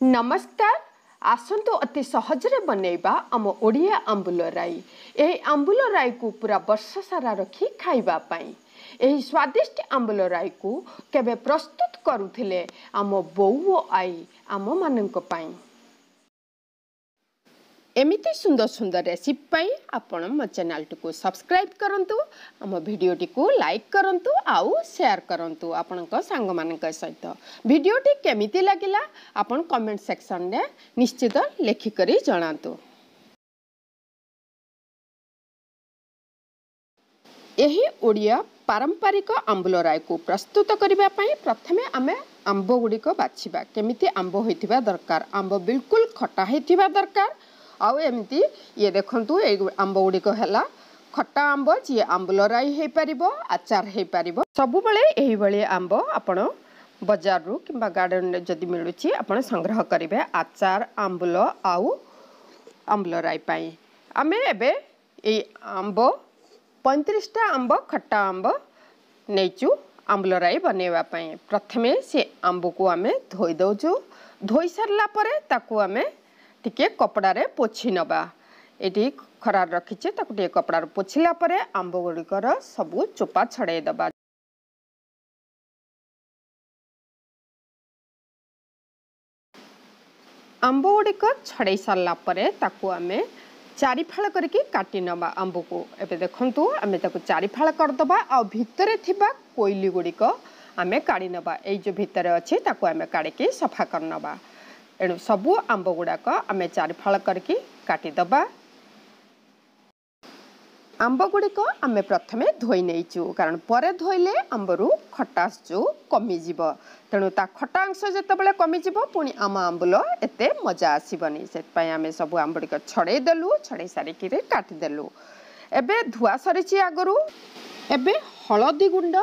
ନମସ୍କାର, ଆସନ୍ତୁ ଅତି ସହଜରେ ବନେଇବା ଆମ ଓଡ଼ିଆ ଆମ୍ବୁଲ ରାଇ। ଏହି ଆମ୍ବୁଲ ରାଇକୁ ପୁରା ବର୍ଷ ସାରା ରଖି ଖାଇବା ପାଇଁ ଏହି ସ୍ୱାଦିଷ୍ଟ ଆମ୍ବୁଲ ରାଇକୁ କେବେ ପ୍ରସ୍ତୁତ କରୁଥିଲେ ଆମ ବୋଉ ଓ ଆଈ ଆମମାନଙ୍କ ପାଇଁ। ଏମିତି ସୁନ୍ଦର ସୁନ୍ଦର ରେସିପି ପାଇଁ ଆପଣ ମୋ ଚ୍ୟାନେଲଟିକୁ ସବସ୍କ୍ରାଇବ୍ କରନ୍ତୁ, ଆମ ଭିଡ଼ିଓଟିକୁ ଲାଇକ୍ କରନ୍ତୁ ଆଉ ସେୟାର କରନ୍ତୁ ଆପଣଙ୍କ ସାଙ୍ଗମାନଙ୍କ ସହିତ। ଭିଡ଼ିଓଟି କେମିତି ଲାଗିଲା ଆପଣ କମେଣ୍ଟ ସେକ୍ସନରେ ନିଶ୍ଚିତ ଲେଖିକରି ଜଣାନ୍ତୁ। ଏହି ଓଡ଼ିଆ ପାରମ୍ପରିକ ଆମ୍ବୁଲ ରାଇକୁ ପ୍ରସ୍ତୁତ କରିବା ପାଇଁ ପ୍ରଥମେ ଆମେ ଆମ୍ବ ଗୁଡ଼ିକ ବାଛିବା। କେମିତି ଆମ୍ବ ହୋଇଥିବା ଦରକାର? ଆମ୍ବ ବିଲକୁଲ ଖଟା ହୋଇଥିବା ଦରକାର। ଆଉ ଏମିତି ଇଏ ଦେଖନ୍ତୁ, ଏଇ ଆମ୍ବ ଗୁଡ଼ିକ ହେଲା ଖଟା ଆମ୍ବ, ଯିଏ ଆମ୍ବୁଲ ରାଇ ହେଇପାରିବ, ଆଚାର ହେଇପାରିବ। ସବୁବେଳେ ଏହିଭଳି ଆମ୍ବ ଆପଣ ବଜାରରୁ କିମ୍ବା ଗାର୍ଡ଼େନରେ ଯଦି ମିଳୁଛି ଆପଣ ସଂଗ୍ରହ କରିବେ ଆଚାର, ଆମ୍ବୁଲ ଆଉ ଆମ୍ବୁଲ ରାଇ ପାଇଁ। ଆମେ ଏବେ ଏଇ ଆମ୍ବ 35ଟା ଆମ୍ବ, ଖଟା ଆମ୍ବ ନେଇଛୁ ଆମ୍ବୁଲ ରାଇ ବନେଇବା ପାଇଁ। ପ୍ରଥମେ ସେ ଆମ୍ବକୁ ଆମେ ଧୋଇ ଦେଉଛୁ। ଧୋଇ ସାରିଲା ପରେ ତାକୁ ଆମେ ଟିକେ କପଡ଼ାରେ ପୋଛି ନେବା। ଏଠି ଖରାରେ ରଖିଛେ, ତାକୁ ଟିକେ କପଡ଼ାରେ ପୋଛିଲା ପରେ ଆମ୍ବ ଗୁଡ଼ିକର ସବୁ ଚୋପା ଛଡ଼େଇ ଦେବା। ଆମ୍ବ ଗୁଡ଼ିକ ଛଡ଼େଇ ସାରିଲା ପରେ ତାକୁ ଆମେ ଚାରିଫାଳ କରିକି କାଟି ନେବା ଆମ୍ବକୁ। ଏବେ ଦେଖନ୍ତୁ, ଆମେ ତାକୁ ଚାରିଫାଳ କରିଦେବା ଆଉ ଭିତରେ ଥିବା କୋଇଲି ଗୁଡ଼ିକ ଆମେ କାଢ଼ି ନେବା। ଏଇ ଯେଉଁ ଭିତରେ ଅଛି ତାକୁ ଆମେ କାଢ଼ିକି ସଫା କରିନେବା। ଏଣୁ ସବୁ ଆମ୍ବ ଗୁଡ଼ାକ ଆମେ ଚାରିଫାଳ କରିକି କାଟିଦେବା। ଆମ୍ବ ଗୁଡ଼ିକ ଆମେ ପ୍ରଥମେ ଧୋଇ ନେଇଛୁ, କାରଣ ପରେ ଧୋଇଲେ ଆମ୍ବରୁ ଖଟାସ ଯେଉଁ କମିଯିବ। ତେଣୁ ତା ଖଟା ଅଂଶ ଯେତେବେଳେ କମିଯିବ ପୁଣି ଆମ ଆମ୍ବୁଲ ଏତେ ମଜା ଆସିବନି। ସେଥିପାଇଁ ଆମେ ସବୁ ଆମ୍ବ ଗୁଡ଼ିକ ଛଡ଼େଇ ଦେଲୁ, ଛଡ଼େଇ ସାରିକିରି କାଟିଦେଲୁ। ଏବେ ଧୁଆ ସରିଛି ଆଗରୁ। ଏବେ ହଳଦୀ ଗୁଣ୍ଡ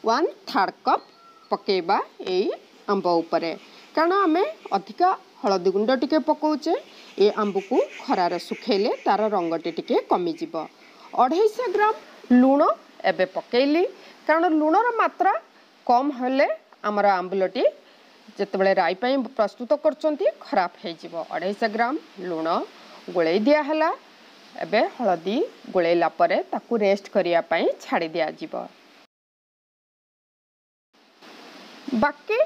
1/3 କପ୍ ପକାଇବା ଏଇ ଆମ୍ବ ଉପରେ, କାରଣ ଆମେ ଅଧିକା ହଳଦୀ ଗୁଣ୍ଡ ଟିକେ ପକାଉଛେ। ଏ ଆମ୍ବକୁ ଖରାରେ ଶୁଖେଇଲେ ତାର ରଙ୍ଗଟି ଟିକେ କମିଯିବ। 250 ଗ୍ରାମ ଲୁଣ ଏବେ ପକାଇଲି, କାରଣ ଲୁଣର ମାତ୍ରା କମ୍ ହେଲେ ଆମର ଆମ୍ବୁଲଟି ଯେତେବେଳେ ରାଇ ପାଇଁ ପ୍ରସ୍ତୁତ କରୁଛନ୍ତି ଖରାପ ହେଇଯିବ। 250 ଗ୍ରାମ ଲୁଣ ଗୋଳେଇ ଦିଆହେଲା। ଏବେ ହଳଦୀ ଗୋଳେଇଲା ପରେ ତାକୁ ରେଷ୍ଟ କରିବା ପାଇଁ ଛାଡ଼ି ଦିଆଯିବ। ବାକି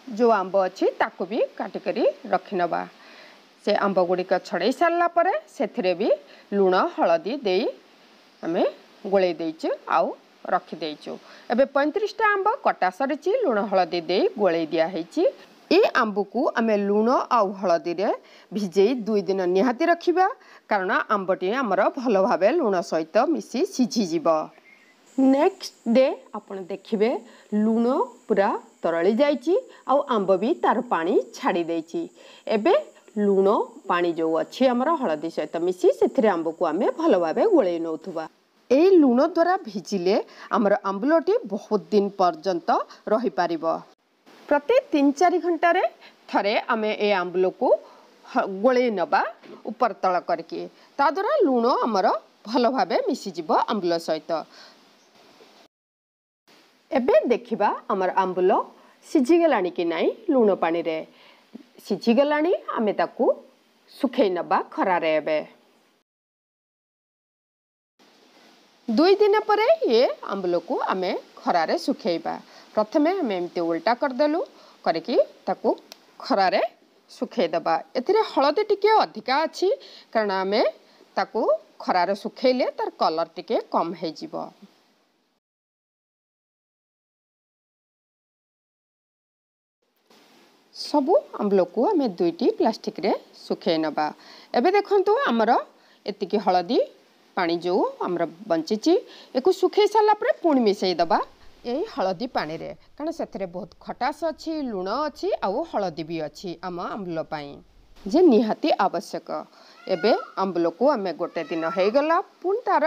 ଯେଉଁ ଆମ୍ବ ଅଛି ତାକୁ ବି କାଟିକରି ରଖିନେବା। ସେ ଆମ୍ବ ଗୁଡ଼ିକ ଛଡ଼େଇ ସାରିଲା ପରେ ସେଥିରେ ବି ଲୁଣ ହଳଦୀ ଦେଇ ଆମେ ଗୋଳେଇ ଦେଇଛୁ ଆଉ ରଖିଦେଇଛୁ। ଏବେ 35ଟା ଆମ୍ବ କଟା ସରିଛି, ଲୁଣ ହଳଦୀ ଦେଇ ଗୋଳେଇ ଦିଆହେଇଛି। ଏ ଆମ୍ବକୁ ଆମେ ଲୁଣ ଆଉ ହଳଦୀରେ ଭିଜେଇ 2 ଦିନ ନିହାତି ରଖିବା, କାରଣ ଆମ୍ବଟି ଆମର ଭଲ ଭାବେ ଲୁଣ ସହିତ ମିଶି ସିଝିଯିବ। ନେକ୍ସଟ ଡେ ଆପଣ ଦେଖିବେ ଲୁଣ ପୁରା ତରଳି ଯାଇଛି ଆଉ ଆମ୍ବ ବି ତାର ପାଣି ଛାଡ଼ି ଦେଇଛି। ଏବେ ଲୁଣ ପାଣି ଯେଉଁ ଅଛି ଆମର ହଳଦୀ ସହିତ ମିଶି ସେଥିରେ ଆମ୍ବକୁ ଆମେ ଭଲ ଭାବେ ଗୋଳେଇ ନେଉଥିବା। ଏଇ ଲୁଣ ଦ୍ୱାରା ଭିଜିଲେ ଆମର ଆମ୍ବୁଲଟି ବହୁତ ଦିନ ପର୍ଯ୍ୟନ୍ତ ରହିପାରିବ। ପ୍ରତି 3-4 ଘଣ୍ଟାରେ ଥରେ ଆମେ ଏ ଆମ୍ବୁଲକୁ ଗୋଳେଇ ନେବା ଉପର ତଳ କରିକି, ତା ଦ୍ୱାରା ଲୁଣ ଆମର ଭଲ ଭାବେ ମିଶିଯିବ ଆମ୍ବୁଲ ସହିତ। ଏବେ ଦେଖିବା ଆମର ଆମ୍ବୁଲ ସିଝିଗଲାଣି କି ନାହିଁ। ଲୁଣ ପାଣିରେ ସିଝିଗଲାଣି, ଆମେ ତାକୁ ଶୁଖେଇ ନେବା ଖରାରେ। ଏବେ 2 ଦିନ ପରେ ଇଏ ଆମ୍ବୁଲକୁ ଆମେ ଖରାରେ ଶୁଖେଇବା। ପ୍ରଥମେ ଆମେ ଏମିତି ଓଲଟା କରିଦେଲୁ, କରିକି ତାକୁ ଖରାରେ ଶୁଖେଇଦେବା। ଏଥିରେ ହଳଦୀ ଟିକେ ଅଧିକା ଅଛି, କାରଣ ଆମେ ତାକୁ ଖରାରେ ଶୁଖେଇଲେ ତାର କଲର୍ ଟିକେ କମ୍ ହେଇଯିବ। ସବୁ ଆମ୍ବୁଲକୁ ଆମେ 2ଟି ପ୍ଲାଷ୍ଟିକରେ ଶୁଖେଇ ନେବା। ଏବେ ଦେଖନ୍ତୁ ଆମର ଏତିକି ହଳଦୀ ପାଣି ଯେଉଁ ଆମର ବଞ୍ଚିଛି, ଏକୁ ଶୁଖେଇ ସାରିଲା ପରେ ପୁଣି ମିଶାଇ ଦେବା ଏଇ ହଳଦୀ ପାଣିରେ, କାରଣ ସେଥିରେ ବହୁତ ଖଟାସ ଅଛି, ଲୁଣ ଅଛି ଆଉ ହଳଦୀ ବି ଅଛି ଆମ ଆମ୍ବୁଲ ପାଇଁ ଯେ ନିହାତି ଆବଶ୍ୟକ। ଏବେ ଆମ୍ବୁଲକୁ ଆମେ ଗୋଟେ ଦିନ ହେଇଗଲା, ପୁଣି ତାର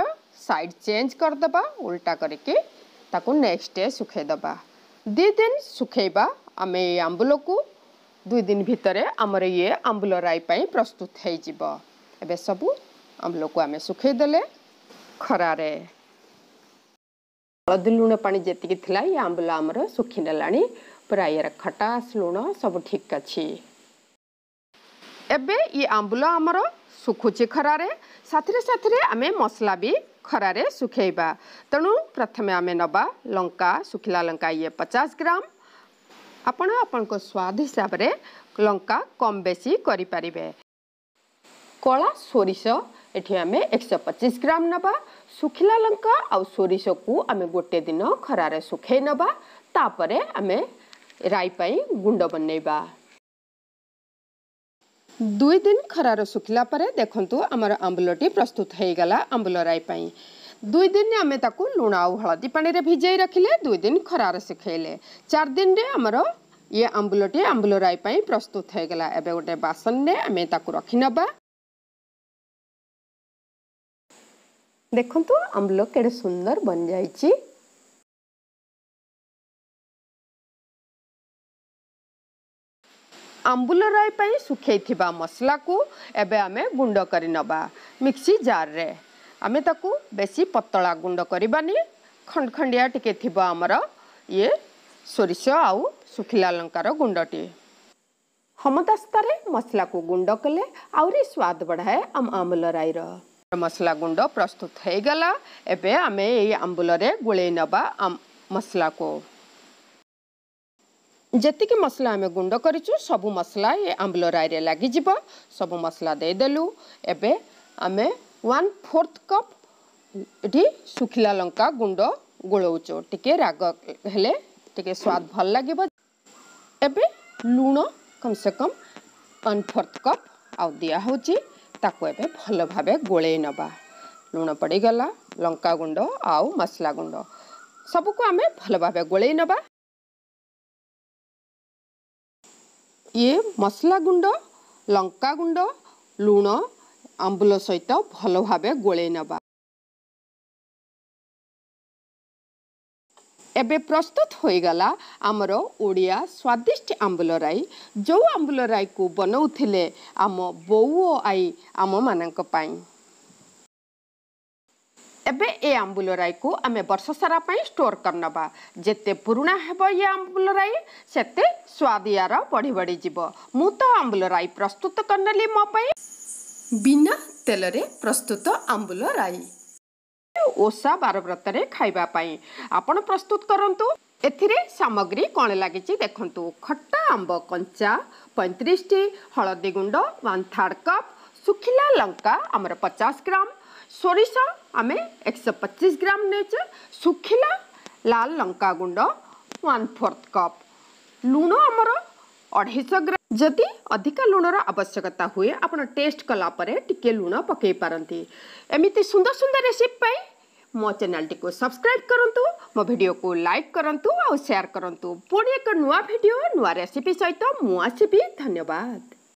ସାଇଡ଼୍ ଚେଞ୍ଜ କରିଦେବା, ଉଲ୍ଟା କରିକି ତାକୁ ନେକ୍ସଟ ଡେ ଶୁଖେଇଦେବା। 2 ଦିନ ଶୁଖେଇବା ଆମେ ଏଇ ଆମ୍ବୁଲକୁ। 2 ଦିନ ଭିତରେ ଆମର ଇଏ ଆମ୍ବୁଲ ରାଇ ପାଇଁ ପ୍ରସ୍ତୁତ ହେଇଯିବ। ଏବେ ସବୁ ଆମ୍ବୁଲକୁ ଆମେ ଶୁଖେଇଦେଲେ ଖରାରେ। ହଳଦୀ ଲୁଣ ପାଣି ଯେତିକି ଥିଲା ଇଏ ଆମ୍ବୁଲ ଆମର ଶୁଖିନେଲାଣି ପୁରା। ଇଏର ଖଟାସ ଲୁଣ ସବୁ ଠିକ୍ ଅଛି। ଏବେ ଇ ଆମ୍ବୁଲ ଆମର ଶୁଖୁଛି ଖରାରେ, ସାଥିରେ ସାଥିରେ ଆମେ ମସଲା ବି ଖରାରେ ଶୁଖେଇବା। ତେଣୁ ପ୍ରଥମେ ଆମେ ନେବା ଲଙ୍କା, ଶୁଖିଲା ଲଙ୍କା ଇଏ 50 ଗ୍ରାମ। ଆପଣ ଆପଣଙ୍କ ସ୍ୱାଦ ହିସାବରେ ଲଙ୍କା କମ୍ ବେଶୀ କରିପାରିବେ। କଳା ସୋରିଷ ଏଠି ଆମେ 125 ଗ୍ରାମ ନେବା। ଶୁଖିଲା ଲଙ୍କା ଆଉ ସୋରିଷକୁ ଆମେ ଗୋଟେ ଦିନ ଖରାରେ ଶୁଖେଇ ନେବା, ତାପରେ ଆମେ ରାଇ ପାଇଁ ଗୁଣ୍ଡ ବନେଇବା। 2 ଦିନ ଖରାରେ ଶୁଖିଲା ପରେ ଦେଖନ୍ତୁ ଆମର ଆମ୍ବୁଲଟି ପ୍ରସ୍ତୁତ ହେଇଗଲା ଆମ୍ବୁଲ ରାଇ ପାଇଁ। 2 ଦିନ ଆମେ ତାକୁ ଲୁଣ ଆଉ ହଳଦୀ ପାଣିରେ ଭିଜେଇ ରଖିଲେ, 2 ଦିନ ଖରାରେ ଶୁଖେଇଲେ, 4 ଦିନରେ ଆମର ଇଏ ଆମ୍ବୁଲଟି ଆମ୍ବୁଲ ରାଇ ପାଇଁ ପ୍ରସ୍ତୁତ ହେଇଗଲା। ଏବେ ଗୋଟେ ବାସନରେ ଆମେ ତାକୁ ରଖିନେବା। ଦେଖନ୍ତୁ ଆମ୍ବୁଲ କେଡ଼େ ସୁନ୍ଦର ବନିଯାଇଛି। ଆମ୍ବୁଲ ରାଇ ପାଇଁ ଶୁଖେଇଥିବା ମସଲାକୁ ଏବେ ଆମେ ଗୁଣ୍ଡ କରିନେବା ମିକ୍ସି ଜାର୍ରେ। ଆମେ ତାକୁ ବେଶୀ ପତଳା ଗୁଣ୍ଡ କରିବାନି, ଖଣ୍ଡ ଖଣ୍ଡିଆ ଟିକେ ଥିବ ଆମର ଇଏ ସୋରିଷ ଆଉ ଶୁଖିଲା ଲଙ୍କାର ଗୁଣ୍ଡଟି। ହମଦାସ୍ତାରେ ମସଲାକୁ ଗୁଣ୍ଡ କଲେ ଆହୁରି ସ୍ୱାଦ ବଢ଼ାଏ ଆମ ଆମ୍ବୁଲ ରାଇର। ମସଲା ଗୁଣ୍ଡ ପ୍ରସ୍ତୁତ ହେଇଗଲା। ଏବେ ଆମେ ଏଇ ଆମ୍ବୁଲରେ ଗୋଳେଇ ନେବା ମସଲାକୁ। ଯେତିକି ମସଲା ଆମେ ଗୁଣ୍ଡ କରିଛୁ ସବୁ ମସଲା ଏ ଆମ୍ବୁଲ ରାଇରେ ଲାଗିଯିବ। ସବୁ ମସଲା ଦେଇଦେଲୁ। ଏବେ ଆମେ 1/4 କପ୍ ଏଠି ଶୁଖିଲା ଲଙ୍କା ଗୁଣ୍ଡ ଗୋଳଉଛୁ। ଟିକେ ରାଗ ହେଲେ ଟିକେ ସ୍ୱାଦ ଭଲ ଲାଗିବ। ଏବେ ଲୁଣ କମ୍ ସେ କମ୍ 1/4 କପ୍ ଆଉ ଦିଆହେଉଛି। ତାକୁ ଏବେ ଭଲ ଭାବେ ଗୋଳେଇ ନେବା। ଲୁଣ ପଡ଼ିଗଲା, ଲଙ୍କା ଗୁଣ୍ଡ ଆଉ ମସଲା ଗୁଣ୍ଡ ସବୁକୁ ଆମେ ଭଲ ଭାବେ ଗୋଳେଇ ନେବା। ଇଏ ମସଲା ଗୁଣ୍ଡ, ଲଙ୍କା ଗୁଣ୍ଡ, ଲୁଣ ଆମ୍ବୁଲ ସହିତ ଭଲ ଭାବେ ଗୋଳେଇ ନେବା। ଏବେ ପ୍ରସ୍ତୁତ ହୋଇଗଲା ଆମର ଓଡ଼ିଆ ସ୍ୱାଦିଷ୍ଟ ଆମ୍ବୁଲ ରାଇ, ଯେଉଁ ଆମ୍ବୁଲ ରାଇକୁ ବନଉଥିଲେ ଆମ ବୋଉ ଓ ଆଈ ଆମମାନଙ୍କ ପାଇଁ। ଏବେ ଏ ଆମ୍ବୁଲ ରାଇକୁ ଆମେ ବର୍ଷ ସାରା ପାଇଁ ଷ୍ଟୋର୍ କରିନେବା। ଯେତେ ପୁରୁଣା ହେବ ଇଏ ଆମ୍ବୁଲ ରାଇ, ସେତେ ସ୍ୱାଦ ୟାର ବଢ଼ି ବଢ଼ିଯିବ। ମୁଁ ତ ଆମ୍ବୁଲ ରାଇ ପ୍ରସ୍ତୁତ କରିନେଲି ମୋ ପାଇଁ ବିନା ତେଲରେ ପ୍ରସ୍ତୁତ ଆମ୍ବୁଲ ରାଇ, ଓଷା ବାରବ୍ରତରେ ଖାଇବା ପାଇଁ ଆପଣ ପ୍ରସ୍ତୁତ କରନ୍ତୁ। ଏଥିରେ ସାମଗ୍ରୀ କ'ଣ ଲାଗିଛି ଦେଖନ୍ତୁ। ଖଟା ଆମ୍ବ କଞ୍ଚା 35ଟି, ହଳଦୀ ଗୁଣ୍ଡ 1/3 କପ୍, ଶୁଖିଲା ଲଙ୍କା ଆମର 50 ଗ୍ରାମ, ସୋରିଷ ଆମେ 125 ଗ୍ରାମ ନେଇଛେ, ଶୁଖିଲା ଲାଲ ଲଙ୍କା ଗୁଣ୍ଡ 1/4 କପ୍, ଲୁଣ ଆମର 250 ଗ୍ରାମ। ଯଦି ଅଧିକା ଲୁଣର ଆବଶ୍ୟକତା ହୁଏ ଆପଣ ଟେଷ୍ଟ କଲା ପରେ ଟିକେ ଲୁଣ ପକାଇ ପାରନ୍ତି। ଏମିତି ସୁନ୍ଦର ସୁନ୍ଦର ରେସିପି ପାଇଁ ମୋ ଚ୍ୟାନେଲଟିକୁ ସବସ୍କ୍ରାଇବ୍ କରନ୍ତୁ, ମୋ ଭିଡ଼ିଓକୁ ଲାଇକ୍ କରନ୍ତୁ ଆଉ ସେୟାର କରନ୍ତୁ। ପୁଣି ଏକ ନୂଆ ଭିଡ଼ିଓ ନୂଆ ରେସିପି ସହିତ ମୁଁ ଆସିବି। ଧନ୍ୟବାଦ।